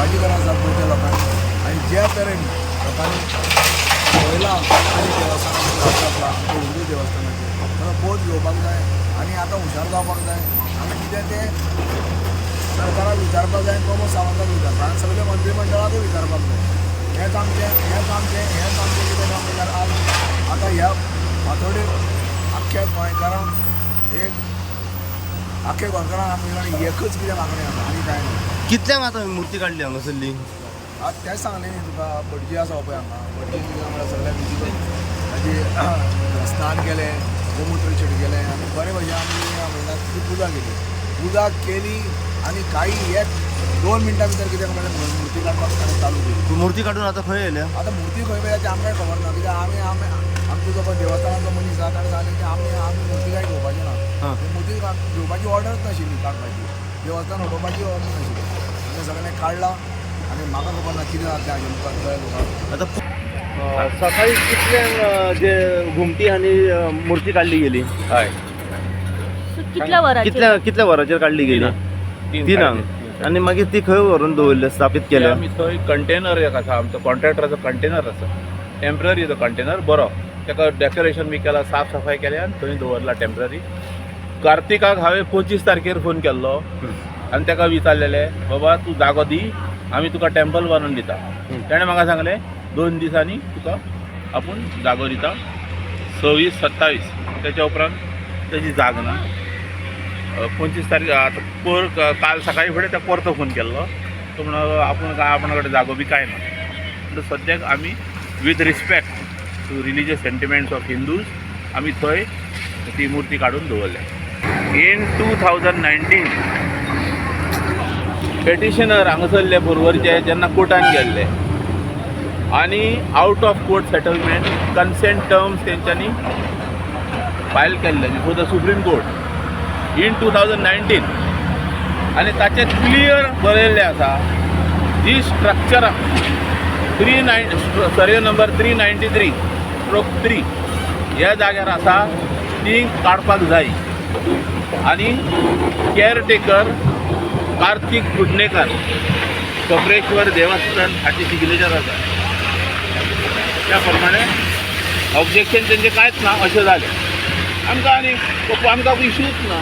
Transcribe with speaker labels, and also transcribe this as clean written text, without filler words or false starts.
Speaker 1: शिकपाची गरज आसा पळय त्या लोकांनी. आनी ज्या तरेन लोकांनी पळयलां आनी देवस्थानाचेर हात घातला, आमच्या हिंदू देवस्थानाचेर, ताका बोध घेवपाक जाय आनी आतां हुशार जावपाक जाय. आनी कितें तें सरकाराक विचारपाक जाय, प्रमोद सावंताक विचारपाक आनी सगळे मंत्रीमंडळाकूय विचारपाक जाय. हेंच आमचें कितें काय म्हणल्यार आज आतां ह्या फांतोडेर आख्ख्या गोंयकारांक एक, आख्ख्या गोंयकारांक आमी एकच कितें मागणें आसा आनी कांय ना.
Speaker 2: कितल्यांक आतां मूर्ती काडली हांगासरली?
Speaker 1: आतां तेंच सांगलें न्ही तुका, भटजी आसा पळय हांगा, भटजी कितें म्हळ्यार सगळ्या विधी ताजी स्नान केलें, गोमुत्र छिडकेलें आनी बरे भशेन आमी म्हणल्यार ती पुजा केली. पुजा केली आनी काही एक 2 मिनटां भितर कितें म्हणल्यार मुर्ती काडपाक ताणें चालू केली.
Speaker 2: मूर्ती काडून आतां खंय येयल्या?
Speaker 1: आतां मुर्ती खंय मेळ्ळ्या तें आमकांय खबर ना, कित्याक आमी आमचो जो पळय देवस्थानाचो मनीस आसा ताणें सांगलें की आमी मुर्ती कांय घेवपाची ना. ती मुर्ती घेवपाची ऑर्डरच नाशिल्ली, काडपाची, देवस्थान उडोवपाची ऑर्डर नाशिल्ली. आमी सगळें काडलां आनी म्हाका खबर ना कितें जातलें हाजें मुखार, कळ्ळें तुका?
Speaker 2: आतां सकाळी कितल्यांक जे घुमटी आनी मूर्ती काडली गेली?
Speaker 3: हय.
Speaker 4: कितल्या वरांचेर?
Speaker 2: कितल्या वरांचेर काडली गेली?
Speaker 3: तीन.
Speaker 2: 3ांक. आनी मागीर ती खंय व्हरून दवरली, स्थापीत केल्या?
Speaker 3: आमी थंय कंटेनर एक आसा, आमचो कॉन्ट्रॅक्टराचो कंटेनर आसा, टेम्पररी तो कंटेनर बरो, ताका डेकोरेशन बी केला, साफ सफाय केल्या आनी थंय दवरला टेम्पररी. कार्तिकाक हांवें 25 तारखेर फोन केल्लो आनी ताका विचारलेलें, बाबा तूं जागो दी, आमी तुका टेम्पल बांदून दिता. ताणें म्हाका सांगलें, 2 दिसांनी तुका आपूण जागो दिता, 26 27. त्याच्या उपरांत ताजी जाग ना. 25 तारीख आतां पोर काल सकाळी फुडें ताका परतो फोन केल्लो, तो म्हणलो आपूण काय आपणा कडेन जागो बी कांय ना. म्हणटा सद्याक आमी with respect to religious sentiments of Hindus आमी थंय ती मुर्ती काडून दवरल्या. In 2019 petitioner हांगासरले पर्वरचे जेन्ना कोर्टान गेल्ले आनी out of court settlement consent terms तेंच्यांनी फायल केल्ले before the Supreme Court in 2019 आनी ताचें क्लियर बरयल्लें आसा, जी स्ट्रक्चरां three nine survey number 393/3 ह्या जाग्यार आसा ती काडपाक जाय आनी केअरटेकर कार्तीक कुडणेकर, कपरेश्वर देवस्थान हाची सिग्नेचर आसा. त्या प्रमाणे ऑब्जेक्शन तेंचें कांयच ना अशें जालें. आमकां आनी आमकां इशूच ना.